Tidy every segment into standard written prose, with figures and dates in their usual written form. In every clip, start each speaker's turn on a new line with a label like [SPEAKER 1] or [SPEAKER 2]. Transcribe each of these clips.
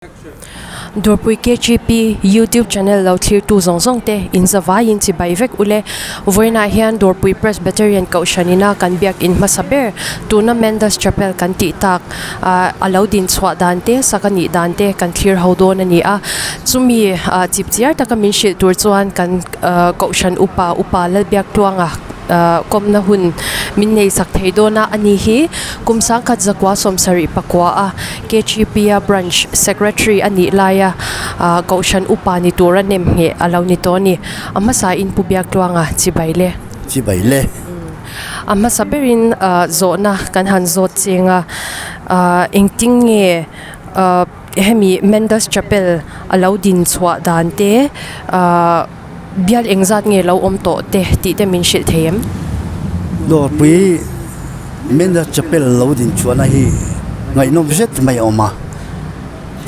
[SPEAKER 1] Dawrpui KGP YouTube channel lo thlirtu zawng zawng te in zavaiin chibai vek ule. Vawiinah hian Dawrpui Presbyterian Kohhran ina kan biak in hmasa ber tuna Mendas Chapel kan tih tak ah a lo din chhuah dan te sak a nih dan te kan thlir ho dawn a ni a. Chumi ah chipchiar taka min hrilh tur chuan kan ah Kohhran upa upa Lalbiaktluanga ah kawmna hun min nei sak thei dawn a a ni hi kum sangkhat zakua sawmsarih pakua a KGP a branch secretary a nih laia ah kohhran upa ni tura nem ngheh a lo ni tawh a ni. A hmasa in Pu Biaktluanga chibai le.
[SPEAKER 2] Chibai le.
[SPEAKER 1] A hmasa berin ah zawhna kan han zawt cheng a, ah engtin nge ah hemi Mendes Chapel a lo din chhuah dan te ah bial engzat nge lo awm tawh te tih te min hrilh thei em?
[SPEAKER 2] Dawrpui Mendas Chapel lo din chhuahna hi ngaihnawm zet mai a awm a,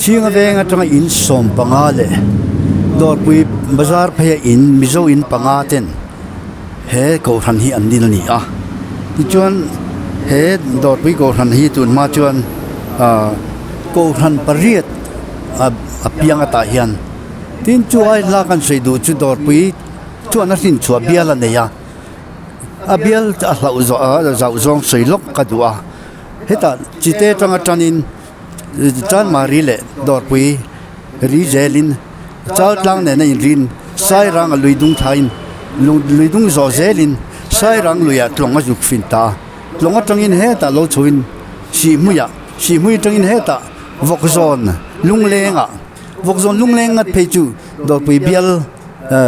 [SPEAKER 2] Chhinga veng atanga in sawm panga leh Dawrpui bazar pheia in Mizo in panga ten he kohhran hi an din a ni a. Tichuan he Dawrpui kohhran hi tunhma chuan ah kohhran pariat a piang atah hian Tin chu ai hla kan sawi duh chu dawrpui chuan a hrin chhuah bial a nei a, a bial a hlauh zawh a zauh zawng sawi lawk ka duh a, hetah chite atanga tanin Chanmari leh dawrpui ri zelin Chaltlang nena inrin Sairanga lui dung thlain lui dung zawh zelin Sairang luiah tlawng a zuk fin ta a, tlawng atangin hetah lo chhoin Sihhmuiah Sihhmui atangin hetah Vawkzawn Lunglengah. Vawkzawn lungleng ngat phei chu Dawrpui bial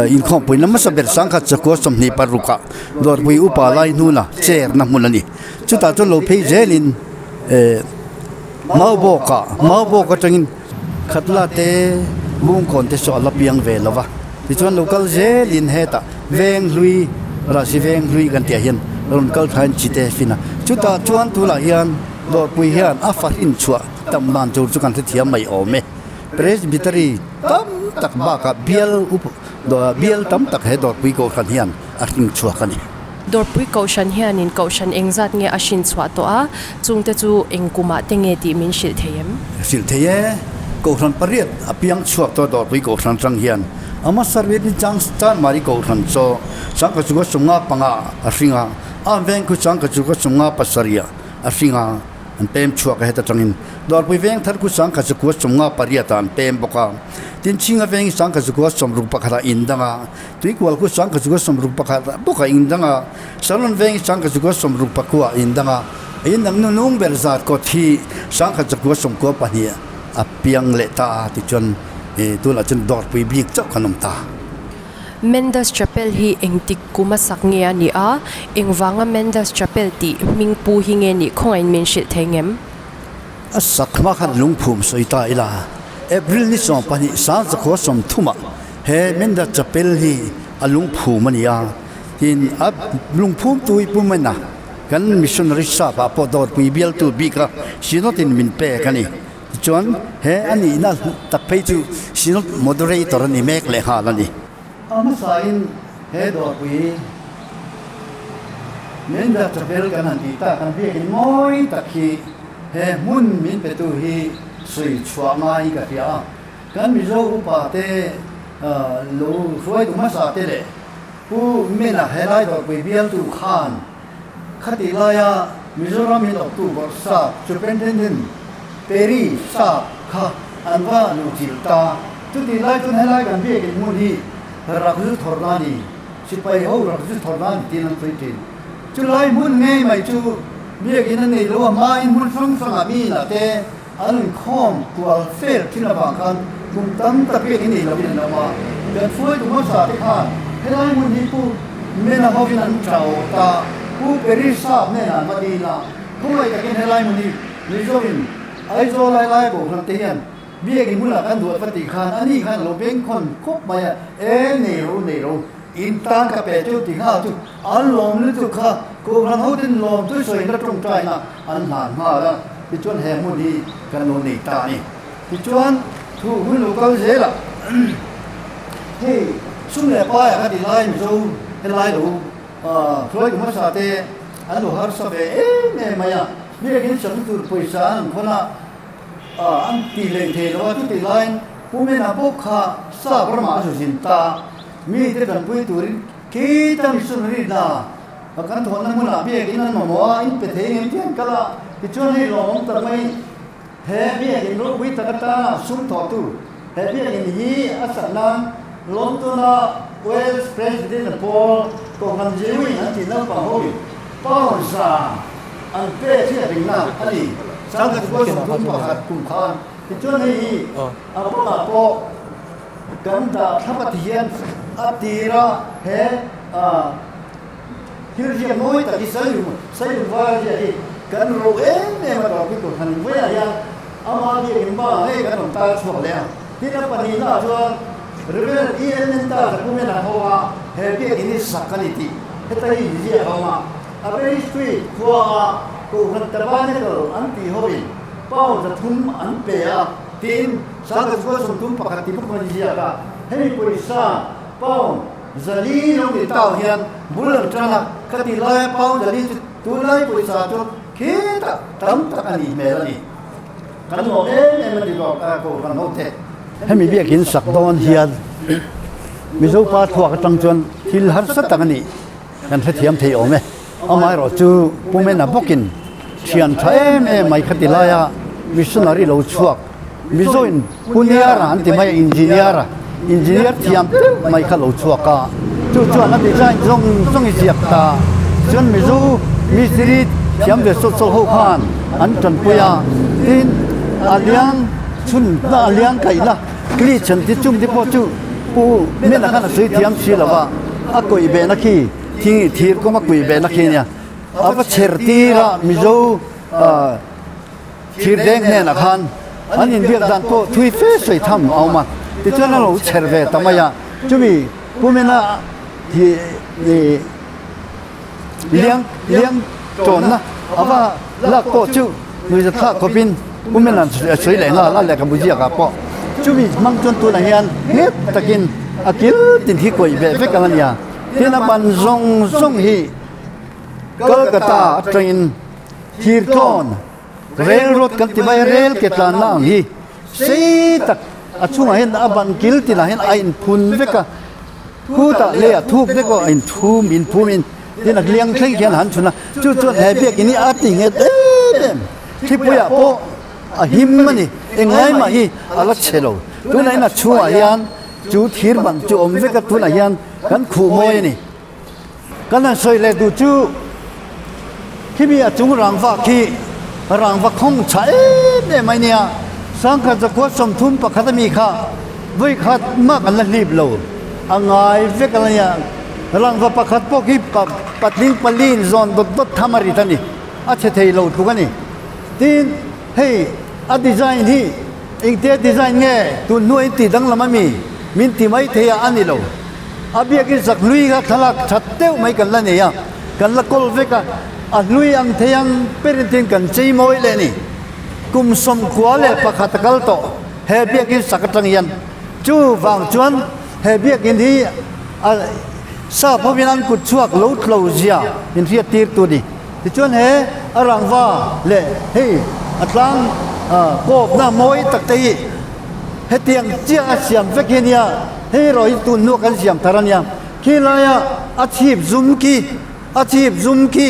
[SPEAKER 2] inkhawmpui na hmasa ber sangkhat chakua 26 ah Dawrpui upa lai hnuna chair na hmun a ni. Chutah chuan lo phei zelin Maubawkah Maubawk atangin Khatla te Bungkawn te saw a la piang ve lo va. Tichuan lo kal zelin hetah Venghlui Rahsi Venghlui kan tih ah hian rawn kal thlain Chite fin a. Chutah chuan tunah hian Dawrpui hian a fahrin chhuah tam dan tur chu kan hrethiam mai awm e. Presbytery tam tak bakah bial up bial tam tak he Dawrpui Kohhran hian a hring chhuak a ni.
[SPEAKER 1] Dawrpui Kohhran hianin Kohhran engzat nge a hrin chhuah tawh a, chungte chu eng kumah te nge tih min hrilh thei em?
[SPEAKER 2] Hrilh thei e. Kohhran pariat a piang chhuak tawh Dawrpui Kohhran atang hian ama sarvit ni chang Chanmari Kohhran chaw changka chu ka sumnga panga a hring a, a veng khu changka chu ka sumnga pasarih a hring a. An pem chhuak a heta tangin Dawrpui veng thar khu sangkhat zakua sawmnga pariat ah an pem bawk a, tin Chhinga veng hi sangkhat zakua sawmruk pakhat ah in dang a, Tuikual khu sangkhat zakua sawmruk pakhat ah bawk ah in dang a, Salon veng hi sangkhat zakua sawmruk pakua ah in dang a, in dang nunung ber zat kawt hi sangkhat zakua sawmkua pahnih a piang leh ta a tichuan tunah chuan Dawrpui bik chauh kan awm ta.
[SPEAKER 1] Mendes Chapel hi engtik kum a sak nge a ni a, engvanga Mendes Chapel tih hming pu hi nge nih khawngaihin min hrilh thei ngem?
[SPEAKER 2] A sak hma khan lungphum sawi ta ila, April ni 12 sangzakhua 30 ah he Mendes Chapel hi a lungphum a ni a, tin a lungphum tu hi Pu Mena kan missionary sap ah pawh dawrpui bialtu bik a Synod in min pek a ni. Tichuan, he a nihna tak phei chu Synod Moderator a ni mek leh nghal a ni. A hmasain he dawrpui Menda Chapel kan han tih tak, kan biakin mawi tak hi he hmun min petu hi sawi chhuah ngaiin ka hria a. Kan Mizo upa te lo hruaitu hmasa te leh Pu Mena helai dawrpui bialtu khan Khatih laia Mizoram in awptu Bawrhsap Superintendent Perry Sap kha an va luhchilh ta. Chutih lai chuan helai kan biakin hmun hi rak zu thawr na ni, sipai ho rak zu thawr na ni tiin an sawi thin. Chulai hmun ngei mai chu biakin a nei lo a, hmain hmun hrang hrangah mi inah te an inkhawm kual fel thin avang khan kum tam tak biakin nei lovin an awm a. Kan hruaitu hmasa te khan helai hmun hi Pu Mena hovin an tau ta, Pu Perry Sap hnenah an va dil a, khawngaih takin helai hmun hi Mizoin Aizawl helai Kohhran te hian biakin hmunah kan duat va tih khan ani khan a lo bengkhawn khawp mai a, e nei ro nei ro in tan ka pe chu ti nghal chu an lawm lutuk kha Kohhran hoten lawm chu sawina tawngtaina an hlan nghal a, tichuan he hmun hi kan lo nei ta a ni. Tichuan thu hun lo kal zel a, hei sum leh paiah ka ti lai Mizo helai lo hruaitu hmasa te an lo harsa ve em em mai a, biakin sak tur pawisa an an khawn a. an ti hlei thei lo a, chutih laiin Pu Mena bawk kha sap ramah a zu zin ta. Mite tanpui turin khita missionary hna kan thawhna hmunah biakin an mamawh a, in pe thei ngem chian kal a, tichuan hei lawmawm tak mai he biakin ropui tak atana sum thawhtu he biakin hi a sak nan Lawmtuna Wales President pawl Kohhran Jewiin an tih naupang hoin pound an pek hi a ringna a ni. 1931 kum khan tichuan hei hi a bangah pawh kan dah thlap a ti hian a tira he thil ziak mawi tak hi Sailung Sailung Vala ziak hi kan ro em em a dawrpui Kohhran in vawiah hian ama biakin bangah ngei kan rawn tar chhuak leh a. Tin a pahnihnaah chuan Reverend E. N. Nenta Zakumena ho a he biakin hi sak a ni tih heta hi inziak a awm a. Avery Street khua a Kohhran Tabernacle an tih hoin pound 300 an pe a tiin 1931 tih bawk an inziak a. Hemi pawisa pound 400 lo ni tau hian bul an tan a, khati laia pound 400 chu tunlai pawisa chu khitah tam tak a nih hmel a ni. Kan lawm em em a ni bawk a Kohhran hote. Hemi biakin sak dawn hian Mizo pa thluak atang chuan thil harsa tak a nih kan hrethiam thei awm e. Amaherawh chu Pu Mena bawkin thian tha em em mai khati laia missionary lo chhuak Mizo in Pu Niara an ti mai a, engineer a, engineer thiam deuh mai kha lo chhuak a, chu chuan a design zawng zawng i ziak ta. Chuan Mizo mistiri thiam ve sawt sawt ho khan an tanpui a, tin a liang chhun na a liang kaihna glitch an ti chung te pawh chu Pu Mena khan a sawi thiam si lo va, a kawih behna khi thing thir kawng a kuih behna khi nia a va chher tir a Mizo Thir deng hnenah khan an inbiak dan pawh thui fe sawi tham a awm a, tichuan a lo chher ve ta mai a, chumi pumena hi liang liang tawnna a va lak pawh chu nuihza thlak khawpin pumena a sawi leh nghal a lehkhabu ziakah pawh chumi hmang chuan tunah hian nghet takin a kil tin hi kawih ve vek ang a nia, tin a ban zawng zawng hi Kolkata atangin Thirtlawn, Rail road kan ti mai a, rel ke tlanna ang hi sei tak a chungah hian a ban kil tinah hian a inphun vek a, khutah leiah thuk vek aw a inthum inphum in tin a liang thleng khian a han chhun a, chu chuan he biakinn hi a ti nghet em em, thlipuiah pawh a him a ni, englai mah hi a la chhe lo, tunah hian a chhungah hian chu thir ban chu a awm vek a, tunah hian kan khuh mawi a ni. Kan han sawi leh duh chu khimi a chung rangva khi rangva khawng chha em em mai nia, 1931 a mi kha vawi khat mah kan la hlip lo, a ngai vek a la nia, rangva pakhat pawh khi patling pali in zawn dawt dawt tham a rit a ni, a chhe thei lo tluk a ni. Tin, hei a design hi engtia design nge tun hnuai in tih danglam a mi min ti mai thei a, a ni lo. A biakin sak hlui kha thlalak that deuh mai kan la nei a, kan la kawl vek a, a hlui ang thei ang perin tin kan chei mawi leh a ni. Kum 91 a kal tawh he biakin sak atang hian. Chu vang chuan he biakin hi a sap hovin an kut chhuak lo tlo zia min hriat tir tu a ni. Tichuan he a rangva leh hei a tlang kawpna mawi tak te hi hetiang chiah a siam vek hi a nia. Hei erawh hi tun hnuah kan siam thar a nia. Khi laia a chhip zum khi, a chhip zum khi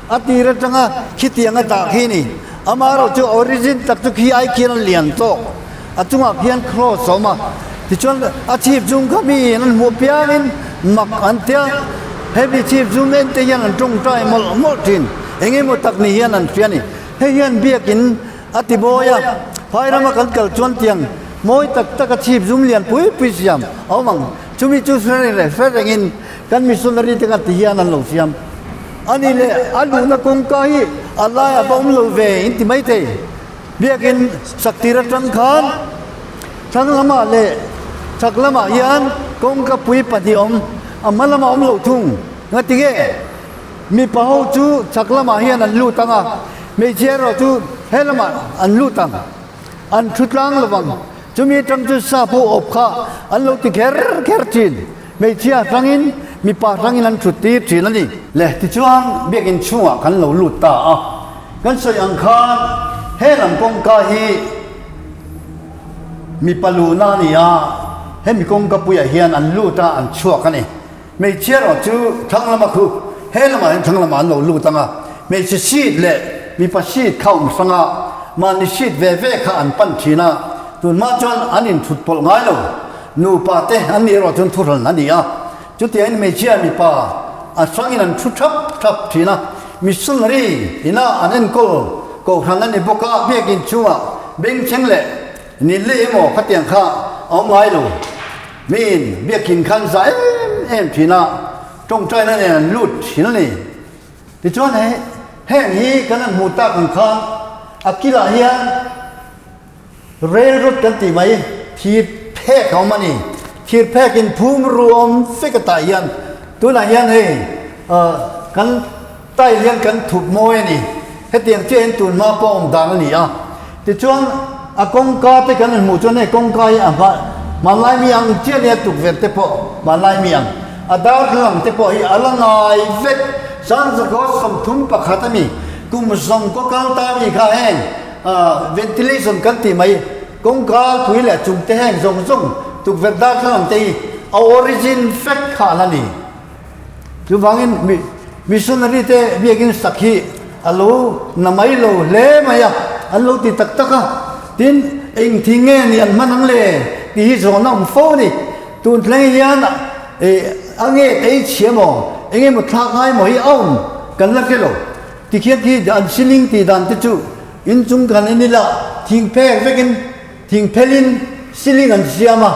[SPEAKER 2] a tir atanga khitiang a dah khi a ni. Amaherawh chu origin tak chu khi ai khian a lian tawk. A chungah khian cross a awm a. Tichuan a chhip zum kha mi in an hmuh piangin mak an tia. Hemi chhip zum en te hian an tawngtai mawlh mawlh thin. Eng emaw tak ni hian an hria a ni. Hei hian biakin A ti mawi a, phai rama kan kal chuan tiang mawi tak tak a chhip zum lian pui pui siam a awm ang. Chumi chu hre reng leh hre rengin kan missionary te khan ti hian an lo siam a ni le. A luhna kawngka hi a laiah va awm lo ve in ti maithei. Biakin sak tir atang khan thlang lamah leh chhak lamah hian kawngka pui pahnih awm, a hma lamah awm lo thung. Ngatinge? Mipa ho chu chhak lamah hian an lut ang a, hmeichhia erawh chu he lamah an lut ang. An thu tlang lo vang. Chumi atang chu sap ho awp kha an lo ti kher kher thin. Hmeichhia hrangin mipa hrangin an thut tir thin a ni. Le tichuan biakinn chhungah kan lo lut ta a. Kan sawi ang khan he lam kawngka hi. Mipa luhna a ni a, hemi kawngka puiah hian an lut a, an chhuak a ni. Hmeichhia erawh chu thlang lama khu he lamah hian thlang lamah an lo lut ang a, hmeichhe seat leh mipa seat kha awm hrang a, mahni seat ve ve kha an pan thin a, tunhma chuan an inthut pawlh ngai lo. Nupa te an nih erawh chuan thuhran a ni a, chutiangin hmeichhia mipa a hrangin an thu thap thap thin a, missionary ina an enkawl kohhran a ni bawk a, biakin chungah bengchheng leh ni leh emaw khatiang kha a awm ngai lo. Miin biakin khan za em em thin a, tawngtaina nen an lut thin a ni. Tichuan he heng hi kan han hmuh tak ang khan a kilah hian railroad kan tih mai thir phek a awm a ni. Thir phek in phum ruam vek a tah hian tunah hian hei kan tile hian kan thup mawi a ni. Hetiang chiah hian tun hma pawh awm dan a ni a. Tichuan a kawngka te kan han hmuh chuan hei kawngka hi a hma hmanlai mi ang chiah nia tukverh te pawh hmanlai mi ang a darthlalang te pawh hi a la ngai vek. Sanzakaw 31 a mi kum 90 kal ta mi kha heng ventilation kan tih mai kawngka pui leh chung te heng zawng zawng tukverh darthlalang te hi a origin vek kha a la ni. Chuvangin missionary te biakin sak hi a lo na mai lo hle mai a, an lo ti tak tak a. Tin, eng thi nge ni an hman ang le tih hi zawhna awm fo a ni. Tun thleng hian a nge tei chhia maw, eng emaw thlak ngai maw hi a awm kan la hre lo. Tikhian khi an ceiling tih dan te chu inchung kan en ila thing phek vekin Thing phelin ceiling an siam a,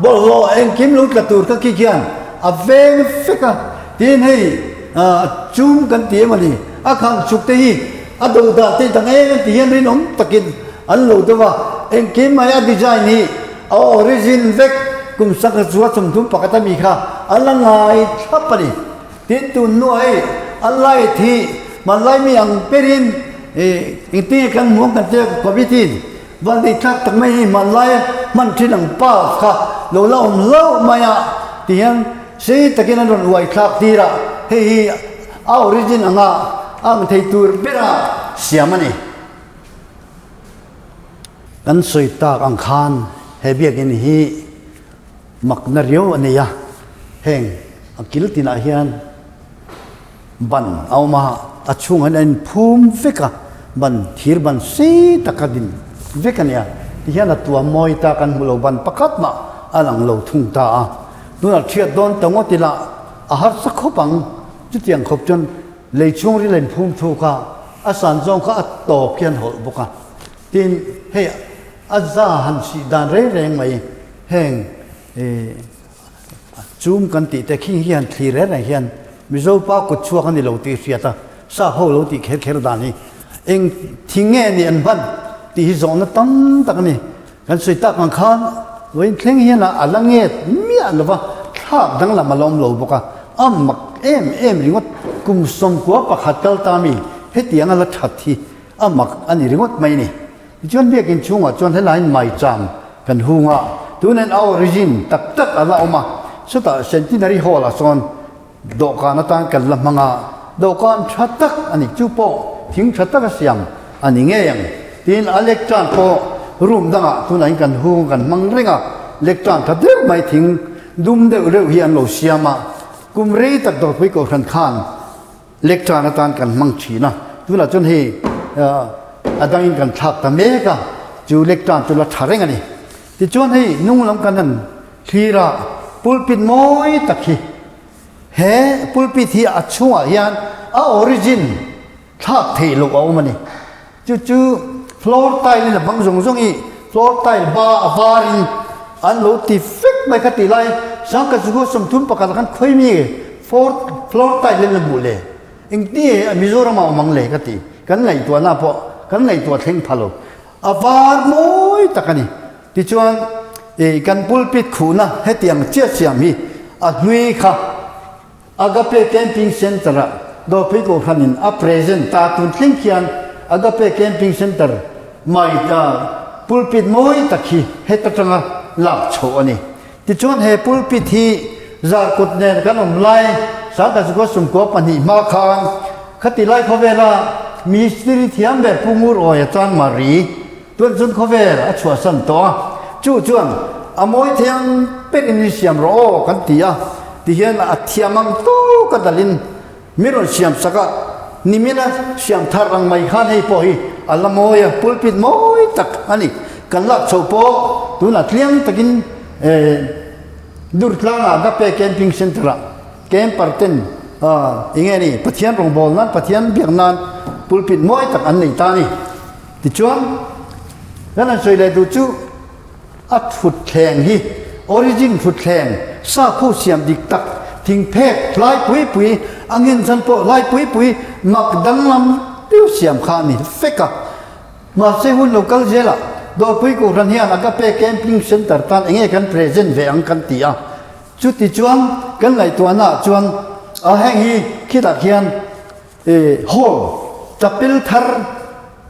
[SPEAKER 2] bawlhhlawh engkim lo tla tur kha khi khian a veng vek a, tin hei chum kan ti em a ni, a khang chhuk te hi a do dan te dang em em ti hian rinawm takin an lo deuh a, engkim mai a design hi a origin vek kum sangha chua 31 a mi kha a la ngai thlap a ni. Tin tun hnuah hei a light hi hmanlai mi ang berin engtin nge kan hmuh ang kan tia committee in Valdei tlak tak mai hi hmanlai hman thin ang pa kha lo la awm hlauh mai a ti hian sei takin an rawn uai thlak tir a, hei hi a origin anga a ang thei tur bera siam a ni. Kan sawi tak ang khan he biakin hi makna riau a nei a, heng a kil tinah hian Ban a awm a, a chhungah hian a inphum vek a, ban thir ban sei tak a din vek a nia. Tihian a tuam mawi ta kan hmu lo, ban pakhat mah a lang lo thung ta a. Tunah thiat dawn ta ngawt ila a harsa khawp ang, chutiang khawp chuan lei chhung ril a inphum thuk a, a san zawng kha a tawp hian hawlh bawk a. Tin, hei a za han sih dan reng reng mai heng ih. Chum kan tih te khing hian thlir reng reng hian Mizo pa kut chhuak a ni lo tih hriat a, sa ho lo tih kher kher dan hi eng thing nge ni an hman tih hi zawhna tam tak a ni. Kan sawi tak ang khan vawiin thleng hian a la nget miah lo va, thlak danglam a la awm lo bawk a, a mak em em ringawt kum 91 kal ta mi hetiang a la that hi a mak a ni ringawt mai a ni. Tichuan biakin chhungah chuan helaiin maicham kan hung a, tunin a origin tak tak a la awm a, chutah Centenary Hall ah chuan dawhkan atan kan la hmang a, dawhkan tha tak a ni, chu pawh thing tha taka siam a ni ngei ang. Tin a lectern pawh room dangah tunah hian kan hung kan hmang reng a, lectern tha deuh mai thing dum deuh reuh hi an lo siam a, kum rei tak Dawrpui Kohhran khan Lectern atan kan hmang thin a, tunah chuan hei a dangin kan thlak ta mek a, chu lectern chu la tha reng a ni. Tichuan hei hnung lam kan han thlir a, pulpit mawi tak hi, he pulpit hi a chhungah hian a origin thlak theih loh a awm a ni. Chu chu floor tile in a bang zawng zawng i floor tile ba a varin an lo ti fek mai kha tih lai sangkhat chu 31 ah khan khawi mi floor floor tile in a hmuh le engtin nge Mizoram ah awm ang le ka ti kan ngaihtuahna pawh kan ngaihtuah thleng pha lo a var mawi tak a ni tichuan ih kan pulpit khuhna hetiang chiah siam hi a hlui kha Agape Camping Centre-ah Dawrpui Kohhranin a present ta tun thleng khian Agape Camping Centre mai pulpit mawi tak hi heta tanga lak chhoh a ni. Tichuan he pulpit hi zarkut nen kan awm lai 1992 hma khan khati lai khawvela mistiri thiam ber Pu Ngur Awia chuan Mari tuan chun khawvel a chhuahsan tawh a. Chu chuan a mawi thiang perin min siam rawh aw kan ti a, tihian a thiam ang tawk a dalin min rawn siam sak a, nimina siam thar ang mai khan hei pawh hi a la mawi a, pulpit mawi tak a ni. Kan lak chho pawh tunah tliang takin Durtlangah Agape Camping Centre-ah Camper ten eng nge ni Pathian rawngbâwl nan, Pathian biak nan pulpit mawi tak an nei ta a ni. Tichuan, kan han sawi leh duh chu a thutthleng hi origin thutthleng sakhaw siam dik tak thingphek hlai pui pui a ngen chhan pawh hlai pui pui mak danglam deuh siam kha a ni fek a. Mahse hun lo kal zelah Dawrpui Kohhran hian Agape Camping Centre tan eng nge kan present ve ang kan ti a. Chuti chuan kan ngaihtuahna ah chuan a heng hi khitah khian hall chapel thar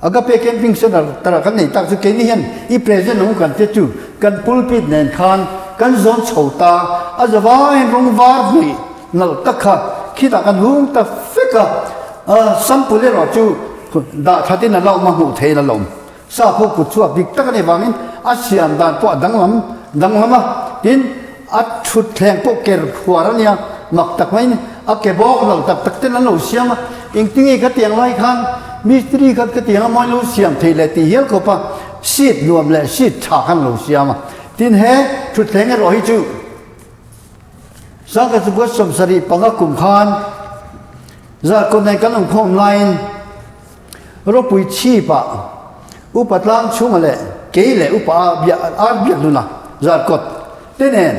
[SPEAKER 2] Agape Camping Centre tara kan nei tak chu keini hian i present ang u kan te chu kan pulpit nen khan kan zawn chho ta a zavaiin rawng var hnuih nalh tak kha khitah kan hung ta fek a, sample erawh chu dah thatin a la awm a hmuh theih in a la awm. Sakhaw kut chhuak dik tak a nih vangin a siam dan pawh a danglam danglam a, tin a thutthleng pawh ker khuar a nia, mak tak maiin a ke bawk lo tak tak ten an lo siam a, engtinge ka tiang lai khan mistiri khat ka tiang a mawi lo siam thei leh tih hial khawp a seat nuam leh seat tha khan lo siam a, tin he thutthleng erawh hi chu Sangkhat chukua 75 kum khan zarkawt nen kan awmkhawm laiin Ropui chhipah Upa tlang chhunga leh kei leh Upa a biak ar biak dun a, zarkawt te nen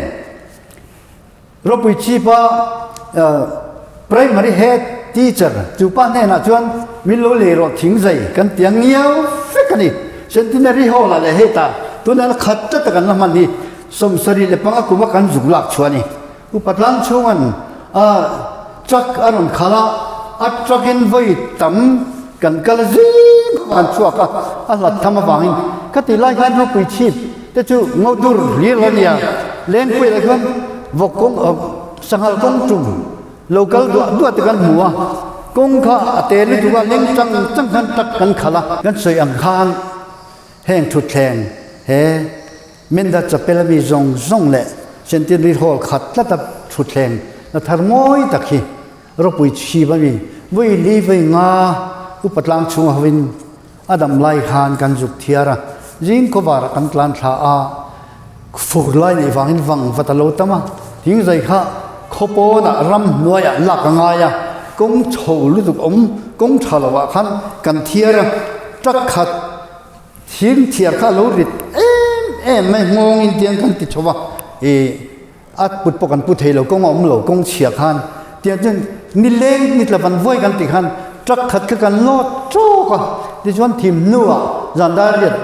[SPEAKER 2] Ropui chhipa Primary Head Teacher chu pa hnenah chuan min lo lei rawh thing zai kan ti ang ngiau vek a ni. Centenary Hall ah leh hetah tunah la khat tlat a kan la hman hi 75 kuma kan zuk lak chhuah a ni. Upa tlang chhunga'n a truck a rawn khalh a, a truck in vawi tam kan kal zing kan chhuak a, a hlat tham avangin ka ti lai khan ropui chhip te chu ngo dur hlir lo nia, lengpui lah chuan vawk kawng sanghal kawng tum lo kal duah duah te kan hmu a, kawng kha a te lutuk a leng chang chang khan truck kan khalh a, kan sawi ang khan heng thutthleng he. Menda chapel ami zawng zawng leh Centenary Hall khat tlata thutthleng na thar mawi tak hi ropui chhip ami vawi li vawi nga upa tlang chhunga hovin a dam lai khan kan zuk thiar a, zing khawvarah kan tlan thla a, fur lai neih vangin vang vat a lo tam a, thingzai kha khawpawnah ram hnuaiah lak a ngai a, kawng chho lutuk awm kawng tha lovah khan kan thiar a, truck khat Thing thiar kha a lo rit em em mai, nghawng in tiang kan ti chho va, ih a kut pawh kan pu thei lo, kawng a awm lo, kawng chhia khan tiang chuan nileng ni tla van vuai kan tih khan truck khat kha kan lawt tawk a, tichuan thim hnuah zan dar riat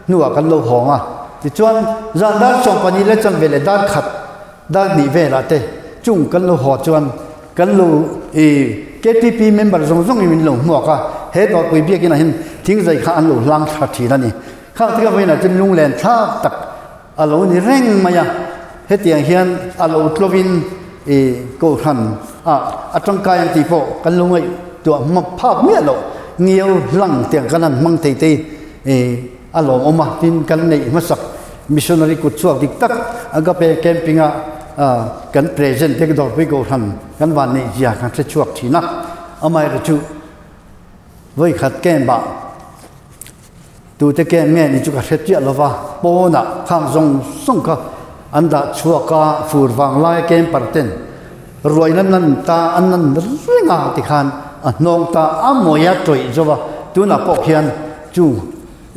[SPEAKER 2] hnuah kan lo hawng a, tichuan zan dar 12 leh chanve leh dar khat dar hnih velah te chung kan lo haw chuan kan lo i KTP member zawng zawng in min lo hmuak a, he dawrpui biakin ah hian thingzai kha an lo hlang thla thin a ni. Khang te kha vawiinah chuan lunglen thlak tak a lo ni reng mai a, hetiang hian a lo tlawin i kohhran ah a tangkai ang tih pawh kan lo ngaihtuah hma phak miah loh ngiau hlang tiang kan han hmang thei te i a lawmawm a, tin kan neih hmasak missionary kut chhuak dik tak Agape camping a kan present te dawrpui kohhran kan van neih zia kan hre chhuak thin a, amaherawh chu vawi khat camp ah tute camp nge ni chu ka hre chiah lova, pawnah khang zawng zawng kha an dah chhuak a, fur vang lai camper ten ruai nan nan ta an nan reng a tikhan a hnawng ta a mawi a tawih zo va, tunah pawh khian chu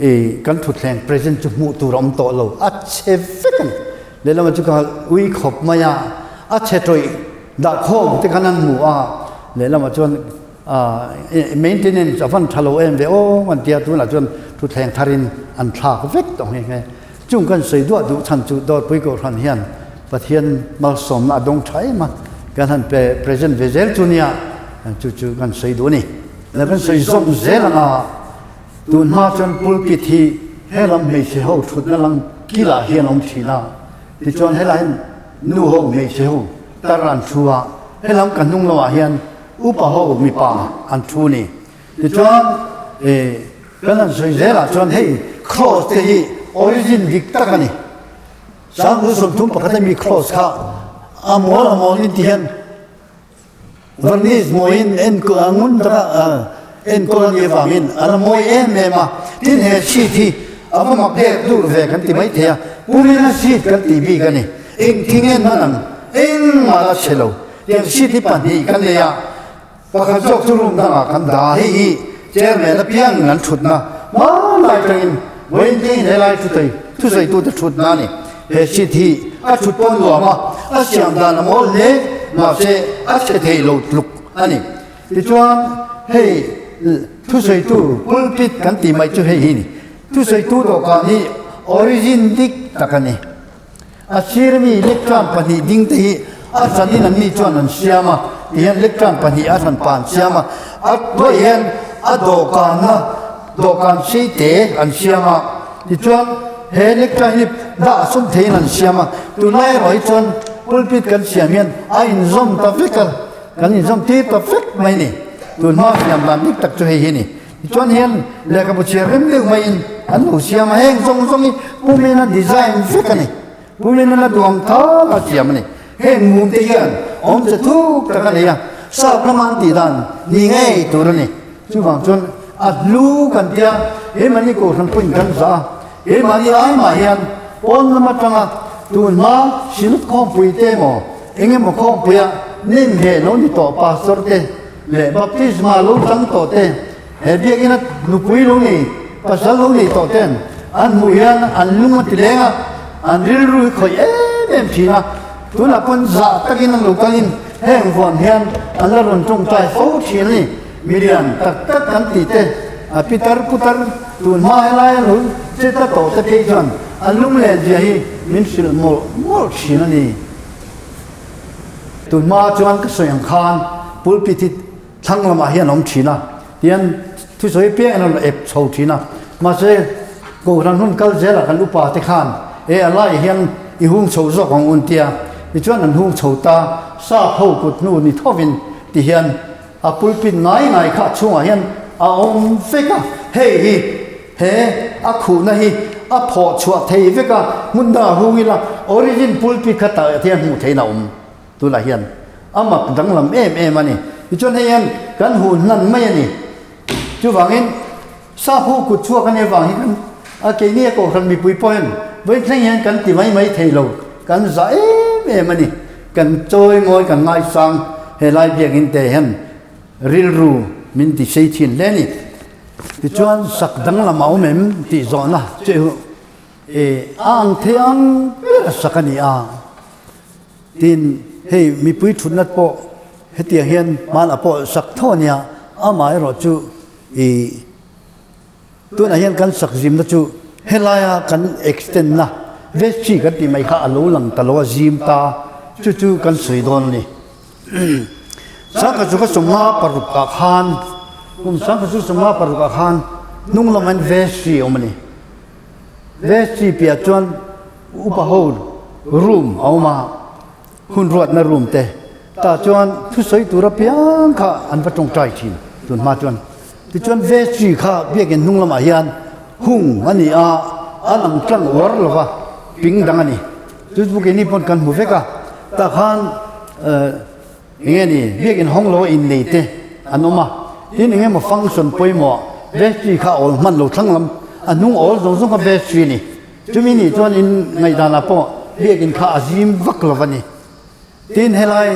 [SPEAKER 2] i kan thutthleng present chu hmuh tur a awm tawh lo, a chhe vek a ni. Lehlamah chu ka ui khawp mai a, a chhe tawih dah khawm te khan an hmu a, lehlamah chuan maintenance a van tha lo em ve aw an tia, tunah chuan thutthleng tharin an thlak vek tawh nghe nghe. Chung kan sawi duah duh chhan chu Dawrpui Kohhran hian Pathian malsawmna a dawng tha em a, kan han pe present ve zel chu nia, chu chu kan sawi duh a ni. Kan sawi zawm zel ang a. Tun hma chuan pulpit hi helam hmeichhe ho thutna lam kilah hian a awm thin a, tichuan helai hian nu ho hmeichhe ho tar an thu a, helam ka hnung lamah hian upa ho mipa an thu ni. Tichuan kan han sawi zelah chuan hei cross te hi origin dik tak a ni. 31 ami cross kha a mawl a mawl in ti hian varnish mawiin enkawl a ngun taka enkawl a nih avangin a la mawi em em a. Tin he seat hi a va mak dek dur ve kan ti maithei a, pumina seat kan tih bik a ni. Engthing en hman ang engmah la chhe lo. Tiang seat hi pahnih kan nei a, pakhat zawk chu room dangah kan dah a, hei hi chairman apiangin an thutna hmanlai atangin vawiin thlengin helai thutei thusaitute thutna a ni. He seat hi a thut pawn nuam a, a siam dan a mawl hle, mahse a chhe thei lo tluk a ni. Tichuan hei thusawitu pulpit kan tih mai chu hei hi ni. Thusawitu dawhkan hi origin dik tak a ni. A sir mi lectern pahnih ding te hi a hranin an ni chuan an siam a, tihian lectern pahnih a hran pa an siam a, a hnuaiah hian a dawhkanna dawhkan sei te an siam a, tichuan he lectern hi dah sawm theihin an siam a, tunlai erawh hi chuan pulpit kan siam hian a inzawm ta vek a, kan inzawm tir ta vek mai a ni, tunhma siam dan dik tak chu hei hi a ni. Tichuan hian lehkhabu chhiar rem deuh maiin an lo siam a, heng zawng zawng hi pumina design vek a ni. Pumina la duang thal a siam a ni. Heng mum te hian awmze thuk tak a nei a, sap lama an tih dan ni ngei tur a ni. Chuvang chuan a hlu kan tia keimahni kohhran pawhin kan zah a, keimahni ai mah hian pawn lam atanga tunhma Synod khawmpui te emaw eng emaw khawmpuia nem heh lo ni tawh pastor te, leh baptisma lo chang tawh te, he biakina nupui lo nei, pasal lo nei tawh ten an hmuh hian an lung a ti leng a, an rilru hi khawih em em thin a, tunah pawn zah takin an lo kalin heng vuan hian an la rawn tawngtai fo thin a ni. Milian tak tak kan tih te, a pitar putar tun hma helai a lo che ta tawh te phei chuan an lunglen zia hi min hrilh mawlh mawlh thin a ni. Tun hma chuan ka sawi ang khan pulpit hi thlang lamah hian a awm thin a, tihian thusawi piang in a rawn ep chho thin a, mahse Kohhran hun kal zelah kan upa te khan e a laiah hian i hung chho zawk ang un tia, tichuan an hung chho ta, sap ho kut hnu ni thovin tihian a pulpit ngai ngai kha a chhungah hian a awm vek a, hei hi he a khuhna hi a phawh chhuah thei vek a, hmun dangah hung ila origin pulpit kha tah hian hmuh theihin a awm tunah hian a mak danglam em em a ni. Tichuan hei hian kan huh hnan mai a ni. Chuvangin sap ho kut chhuak a nih avang hi kan a keini a kohhran mipui pawh hian vawi thleng hian kan ti mai mai thei lo, kan zah em em a ni. Kan chawi ngawi kan ngaisang helai biakinn te hian rilru min ti sei thin hle a ni. Tichuan sak danglam a awm em tih zawhna che hu e a ang thei ang ber a sak a ni a. Tin, hei mipui thutna pawh hetiang hian hmanah pawh sak tho a nia, amaherawh chu i tunah hian kan sak zimna chu helaia kan extend na vestry kan tih mai kha a lo lang ta lo a zim ta, chu chu kan sawi dawn a ni. Sangkhat chu ka sawmnga paruk ah khan kum sangkhat chu sawmnga paruk ah khan hnung lamah hian vestry a awm a ni. Vestry piah chuan upa ho room a awm a, hun ruatna room te tah chuan thusawi tur apiang kha an va tawngtai thin tun hma chuan. Tichuan vestry kha biakinn hnung lamah hian hung a ni a, a lang tlang uar lo va, ping dang a ni. Chu chu keini pawn kan hmu vek a, tah khan eng nge ni biakinn hawng lo a innei te an awm a, tin eng emaw function pawimawh vestry kha a awl hman lo thlang lam a hnung awl zawng zawng kha vestry a ni. Chumi nih chuan in ngaihdanah pawh biakinn kha a zim vak lo a ni. Tin helai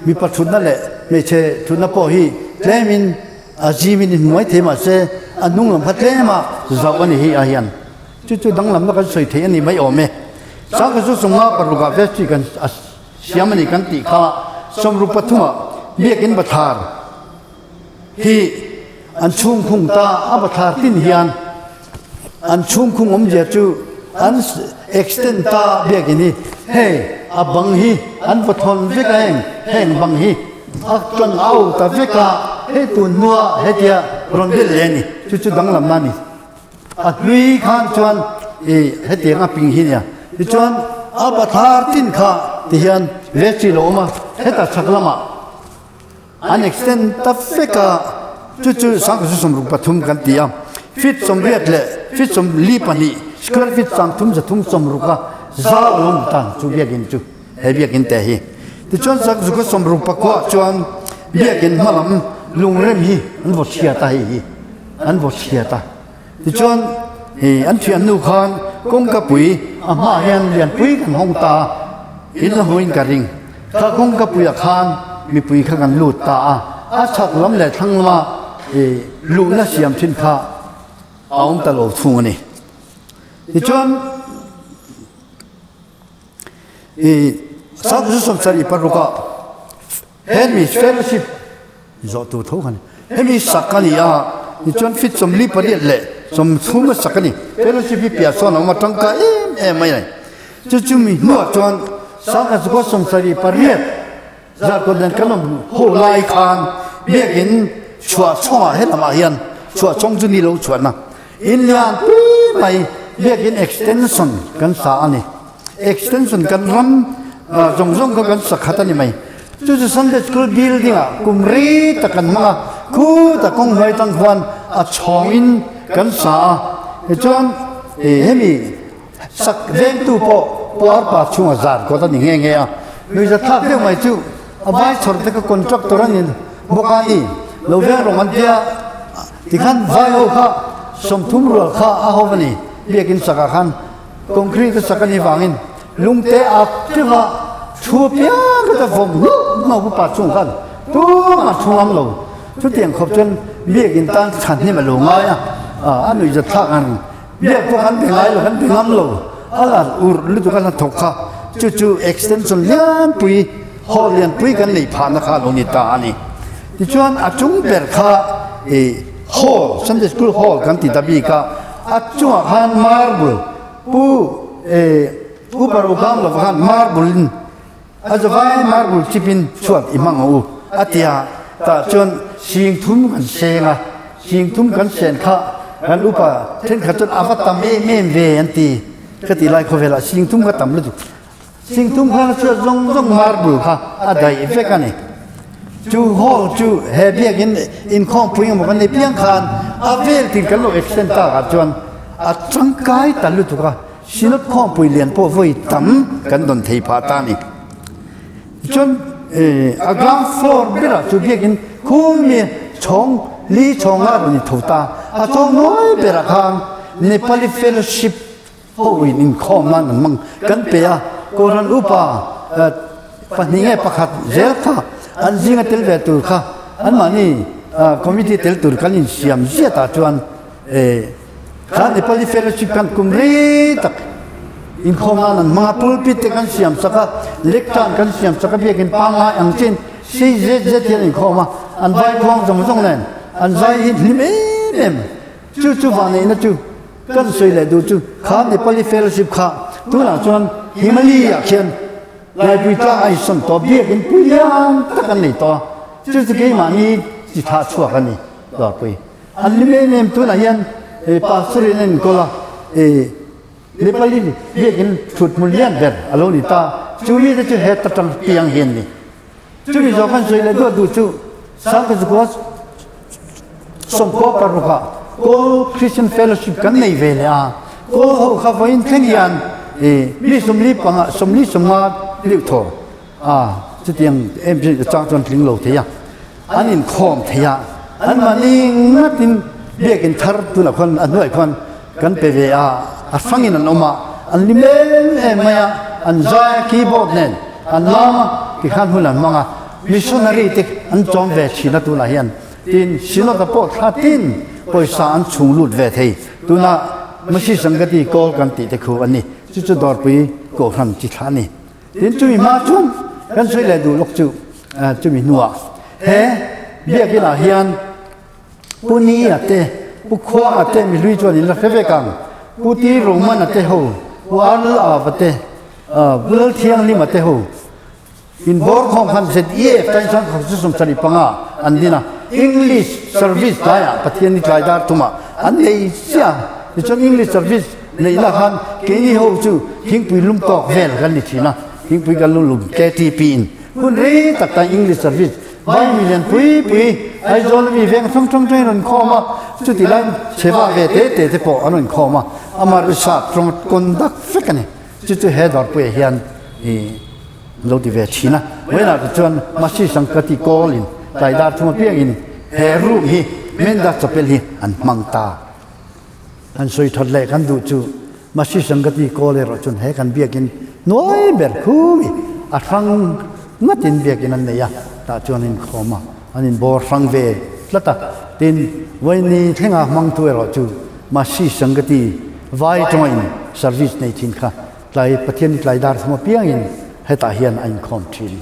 [SPEAKER 2] mipa thutna leh hmeichhe thutna pawh hi tlemin a zimin in hmuai thei mahse a hnung lam kha tlema zauh a ni hi a hian chu chu danglamna kan sawi theih a ni mai awm e. Sangkhat chu sawmnga parukah vestry kan a siam a ni kan tih kha sawmruk pathumah biakin bathlar hi an chhungkhung ta a bathlar tin hian an chhungkhung awmzia chu an extend ta biakin hi hei a bang hi an va thawn vek a heng heng bang hi a tlang au ta vek a hei tun hnua hetia rawn belh leh a ni chu chu danglamna a ni a hlui khan chuan ih hetiang a ping hi nia tichuan a bathlar tin kha tihian vestry lo awm a heta chhak lamah An extend ta vek a, chu chu 133 kan ti a, feet 80 leh feet 42, square feet 3360 a. Zau a lo ni ta chu biakinn chu he biakinn te hi. Tichuan Zakzuka sawmruk pakua chuan biakinn hmalam lungrem hi an vaw chhiat a hei hi an vaw chhiat a. Tichuan hei an thian hnu khan kawngkapui a hmaah hian lianpui kan hawng ta a, in la hmuin ka ring. Kha kawngkapuiah khan mipui kha kan lut ta a, a chhak lam leh thlang lama luhna siam thin kha a awm ta lo thung a ni. Tichuan i 1976ah hemi fellowship zawh tur tho kha ni. Hemi sak a ni a, tichuan feet 48 leh 30 a sak a ni. Fellowship hi piah sawn a awm a, tangkai em em mai a ni. Chu chu mi hnuah chuan 1978 Zarkawt nen kan awm ho lai khan biakinn chhuah chhawngah helamah hian chhuah chhawng chu ni lo chhuahna in lian pui mai biakinn extension kan sa a ni. Extension kan ram zawng zawng kha kan sa khat a ni mai. Chu chu Sunday School building ah kum rei tak kan hmang a, khuta kawng hnuai tang khuan a chhawngin kan sa a. Tichuan hemi Sak vengtu pawh puarpa chhunga zar kawt a ni nghe nghe a, nuihza thlak deuh mai chu a vai chhawr te kha contractor a ni bawk a ni lo veng rawng an tia tikhan vai ho kha 30 rual kha a ho a ni biakin sakah khan concrete a sak a nih vangin lungte a teuh a thu piang kha ta vawm hnuh hnuh pupa chhung khan tumah thu ngam lo chutiang khawp chuan biakin tan chhan hnim a lo ngai a a nuihza thlak ang. Biak pawh kan be ngai lo, kan be ngam lo. A la ur lutuk a hnathawk kha chu chu extension lianpui, hall lianpui kan neih phahna kha a lo ni ta a ni. Tichuan a chung ber kha ih hall, Sunday School hall kan ti ta bik a, a chungah khan marble pu ih Pu Parukam lova khan marble in a zavai marble chip in chhuat i hmang ang u a ti a, tah chuan 30,000 kan seng a, 30,000 kan sen kha kan upa thenkhat chuan a va tam em em ve an ti, ka tih lai khawvelah 30,000 kha tam lutuk, 30,000 khan a chhuat zawng zawng marble kha a daih vek a ni. Chu hall chu he biakin inkhawmpui emaw kan nei piang khan a vel tin kan lo extend takah chuan a tangkai ta lutuk a. Synod khawmpui lian pawh vawi tam kan dawn thei phah ta a ni. Tichuan a ground floor berah chu biakin khumi chhawng li chhawng a rawn intho ta. A chhawng nawi berah khan Nepali Fellowship ho in inkhawm nan an hmang kan pe a. Kohhran upa pahnih nge pakhat zel kha an zinga tel ve tur kha anmahni committee tel tur kan insiam ziatah chuan Kha Nepali Fellowship kan kum rei tak inkhawm nan an hmang a, pulpit te kan siam sak a, lectern kan siam sak a, biakin pangngai ang chin sei zet zet hian inkhawm a, an vai khuang zawng zawng nen an zai hi hlim em em. Chu chu vahneihna chu kan sawi leh duh chu kha Nepali Fellowship kha tunah chuan Himalaya ah khian Laipui tlang a insawn tawh, biakin pui lian tak an nei tawh a, chu chu keimahni chi thah chhuak a ni, Dawrpui. An hlim em em tunah hian pastor in a enkawl a, Nepali biakin thut hmun lian ber a lo ni ta. Chu mite chu he ta tang piang hi an ni. Chumi zawh kan sawi leh duah duh chu Sangkazukua 96 ah Kawl Christian Fellowship kan nei ve leh a, Kawl ho kha vawiin thleng hian mi 45 40 liu thaw a chutiang em chang chuan tling lo thei a. An inkhawm thei a, anmahni ngatin biakin thar tunah khuan a hnuaiah khuan kan pe ve a, a hrangin an awm a, an lim em em mai a, an zai a keyboard nen an lam a tikhan hun an hmang a, missionary te an chawm ve thin a tunah hian tin Synod-a pawh thla tin pawisa an chhung lut ve thei, tunah Masi Sangati kawl kan tih te khu an ni, chu chu Dawrpui Kohhran chi thla a ni. Tin chumi hma chuan kan sawi leh duh lawk chu chumi hnuah he biakin ah hian Pu Ni a te, Pu Khua a te mihlui chuan in la hre vek ang, Pu Ti Roman a te ho, Pu Arnold Ava te, Pu Lalthianghlim a te ho in bawr khawm khan ZEF tain chuan chu 75 an din a, English service tlaiah Pathian ni tlai dar thumah an nei chiah a, tichuan English service Neihna khan keini ho chu thingpui lum tawk vel kan ni thin a, thingpui kan lu lum KTP in hun rei tak tan English service vai mi lian pui pui Aizawl a mi veng hrang hrang tangin rawn khawm a, chuti laiin chheva ve te te te pawh an rawn khawm a, amah erawh sap tawng conduct vek a ni. Chu chu he dawrpuiah hian i lo ti ve thin a. Vawiinah te chuan Masi Sangkati Kawl-in tlai dar thum apiangin he room hi Menda Chapel hi an hmang ta. Kan sawi that leh kan duh chu Masi Sangkati Kawl erawh chuan he kan biakin hnuai ber khumi a hrang ngatin biakin an nei a, tah chuan an inkhawm a, an inbawr hrang ve tlat a. Tin, vawiini thlenga hmangtu erawh chu Masi Sangkati vai tawngin service nei thin kha tlai Pathian tlai dar thum apiangin hetah hian a inkhawm thin.